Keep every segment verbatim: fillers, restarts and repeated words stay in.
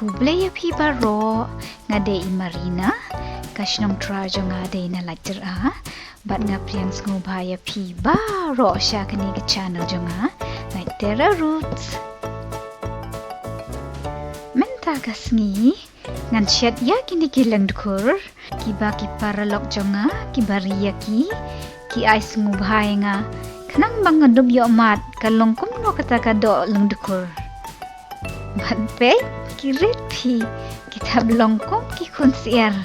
Khublei ïa phi baroh, nga dei i Marina, ka shnong Trai jong nga dei na Laittyra, bad nga pdiang sngewbha ïa phi baroh sha kane ka channel jong nga, Laittyra Roots. Mynta ka sngi, ngan shet ïa kine ki lyngdkhur, kiba ki paralok jong nga, kiba ri ïa ki, ki ai sngewbha ïa nga, khnang ba ngan dup ïohmad, ka long kumno kata ka doh lyngdkhur. Bad peit, ki rit phi, ki thep long kum ki khun syiar.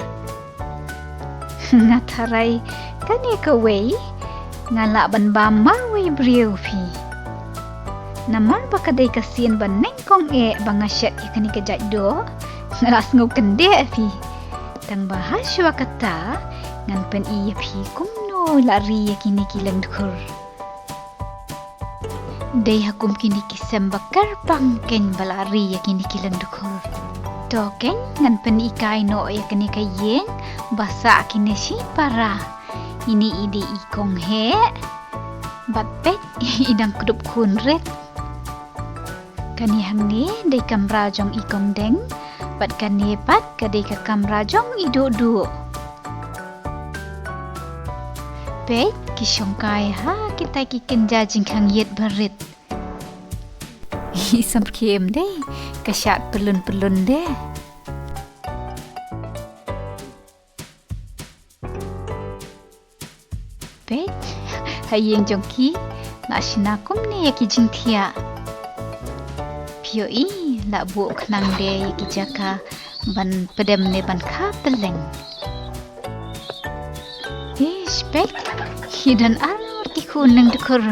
Nga tharai, kane kawei, nga lah ban bam marwei briew phi. Namar ba ka dei ka sien ba nyngkong eh ba nga shet ïa kane ka jait doh, nga la sngew kyndit phi. Tang ba ha shuwa kata, ngan pyni ïa phi kumno la ri ïa kine ki lyngdkhur. Dei ha kum kine ki sem ba kyrpang keiñ ba la ri ïa kine ki lyngdkhur. To keiñ ngan pyni kai noh ïa kane ka ïing ba sah kine shipara. Ine i dei i kong heh. Bad peit i dang kdup khun rit. Kane hangne dei kamra jong i kong deng. Bad kane pat ka dei ka kamra jong i duh duh. Peit, ki shongkai ha kita ki kynja jingkhang ïit barit. Hi samrkhie em dei, ka shad pylun pylun de. Peit, ha ïing jong ki, la shna kumne ïa ki jingthiah. Phi ïohi, la buh khnang de ïa ki jaka ban pdem ne ban kha pylleng. Ish, peit, ki don ar ki khun lyngdkhur.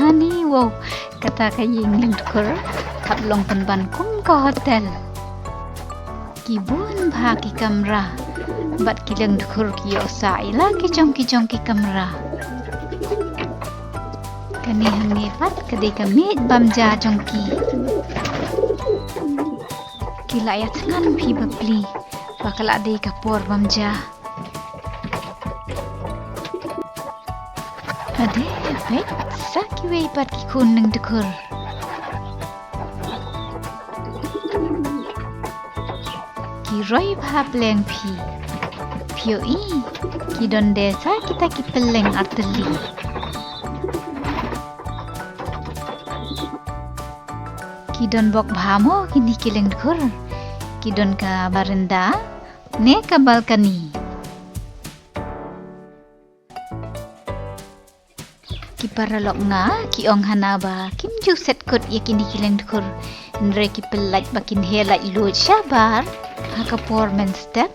Ani, wow, kata ka ïing lyngdkhur, thap long pynban kum ka hotel. Ki bun bha ki kamra, bad ki lyngdkhur ki ïoh sah ïa la ki jong ki jong ki kamra. Kane hangne pat ka dei ka miej bam ja jong ki. Ki la ïathngan phi bapli, ba ka la dei ka por bam ja. Ade, peit, sa kiwei pat ki khun lyngdkhur. Ki roi bha pleng phi. Phi ïohi, ki don de sa kita ki pylleng artylli. Ki don bok bha mo kine ki lyngdkhur. Ki don ka baranda ne ka balkani. Ki paralok nga, ki ong hana ba kim ju set kut ïa kine ki lyngdkhur. Hynrei ki pyllait ba kin heh lait luid shabar ha ka por mynstep.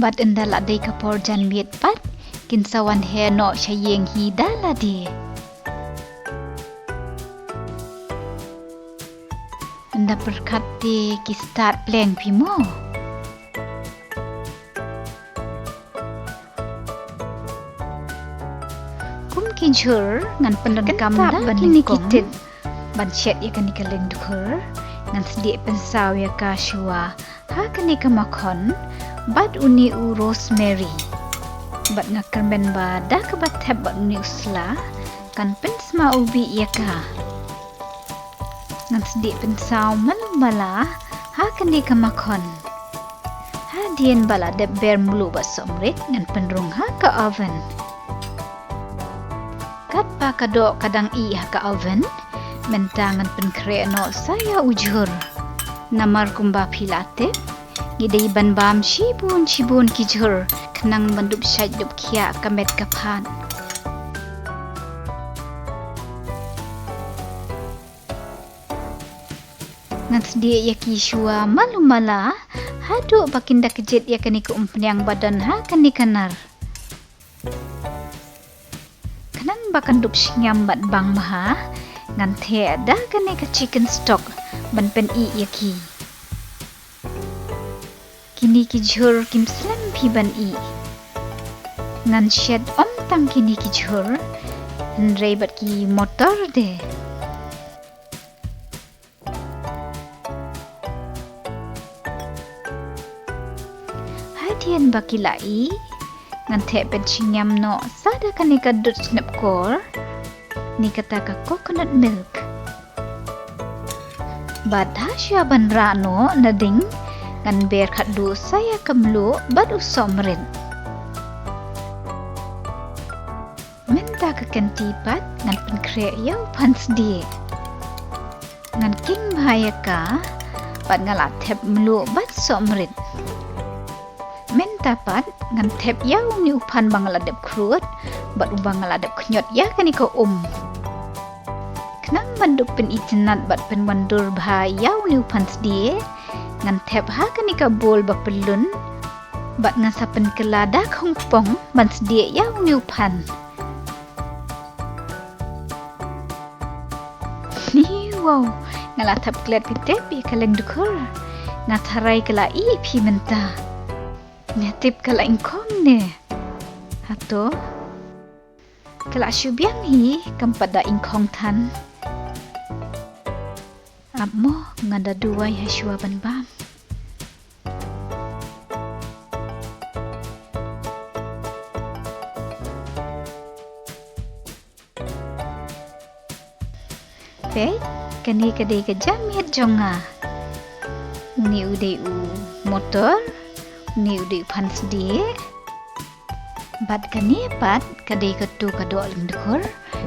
Bad ynda la dei ka por janmiet pat, kin sa wan heh noh sha ïing hi da lade. Ynda pyrkhat te ki stad pleng phi mo. Kum ki jhur ngan pyndonkam da kine ki tit ban shet ïa kane ka lyngdkhur, ngan sdieh pynsaw ïa ka shuwa ha kane ka makhon bad une u rosemary. Bad nga kyrmen ba da kaba thep bad une u sla kan pynsma u bih ïa ka. Ngan sdieh pynsaw malu mala ha kane ka makhon. Hadien ba la dep ber mluh bad somrit ngan pynrung ha ka oven. Katba ka doh ka dang ih ha ka oven, mynta ngan pynkhreh noh sa ïa u jhur. Namar kumba phi la tip, ngi dei ban bam shibun shibun ki jhur khnang ban dup shait dup khiah ka met ka phad. Ngan sdieh ïa ki shuwa malu mala haduh ba kin da kjit ïa kane ka umphniang ba don ha kane ka nar. Khnang ba kan dup shngiam bad bang bha, ngan theh da kane ka chicken stock ban pynïh ïa ki. Kine ki jhur kim slem phi ban ih. Ngan shet ym tang kine ki jhur, hynrei bad ki motor de. Hadien ba ki la ih, ngan theh pynshngiam noh sa da kane ka dud sniepkor. ne kata ka coconut milk. Bad ha shuwa ban rah noh na ding, ngan ber khatduh sa ïa ka mluh bad u sohmrit. Mynta ka kynti pat ngan pynkhreh ïa u phan sdieh. Ngan king bha ïa ka, bad nga la thep mluh bad sohmrit. Mynta pat ngan thep ïa une u phan ba nga la dep khrud, bad uba nga la dep khñiot ïa kane ka um. Khnang ban dup pynitynnad bad pynwandur bha ïa une u phan sdieh, ngan thep ha kane ka bowl ba pyllun, bad ngan sa pynkylla da khongpong ban sdieh ïa une u phan. Ni wow, nga la thep klet phi tip ïa ka lyngdkhur. Nga tharai ka la ih phi mynta. Nga tip ka la ingkhong ne. Hato? Ka la shu biang hi, kam pat da ingkhong than. Ap mo, ngan da duwai ha shuwa ban bam. Peit, kane ka dei ka jamiat jong nga. Une u dei u motor, une u dei u phan sdieh. Bad kane pat ka dei kato ka doh lyngdkhur,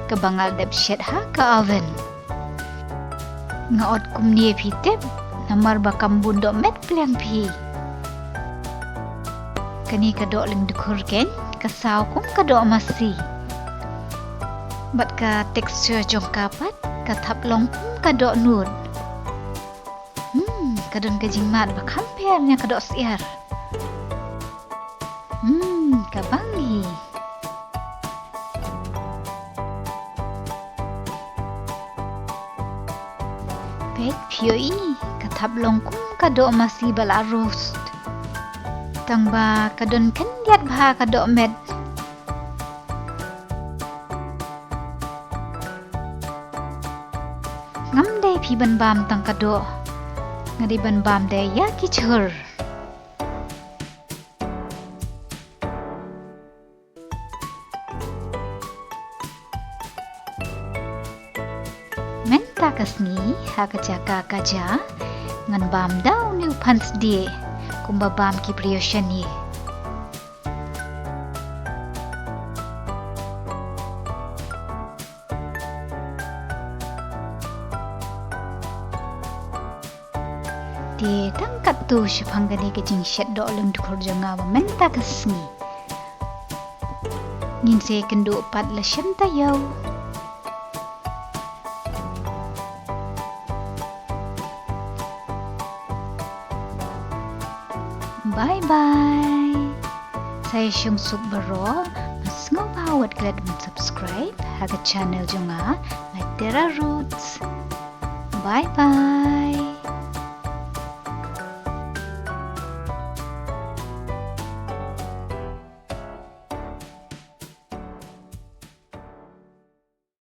kaba nga la dep shet ha ka oven. Nga ot kumne phi tip, namar ba kam bun dohmet pliang phi. Kane ka doh lyngdkhur keiñ, ka saw kum ka doh masi. Bad ka texture jong ka pat, ka thap long kum ka dohnud. Hmm, ka don ka jingmad ba kham pher na ka doh syiar. Hmm, ka bang hi. Peit phi ïohi, ka thap long kum ka doh masi ba la roast. Tang ba ka don khyndiat bha ka dohmet. Ngam dei phi ban bam tang ka doh. Nga dei ban bam de ïa ki jhur. Mynta ka sngi ha ka jaka ka ja ngan bam da une u phan sdieh kumba bam ki briew shane. Te tang katto shaphang kane ka jingshet doh lyngdkhur jong nga ba mynta ka sngi. Ngin sa ïakynduh pat la shen taïew. Bye bye. Sa ïa shong suk baroh, nga sngewbha wat klet ban subscribe ha ka channel jong nga, Maitera Roots. Bye bye.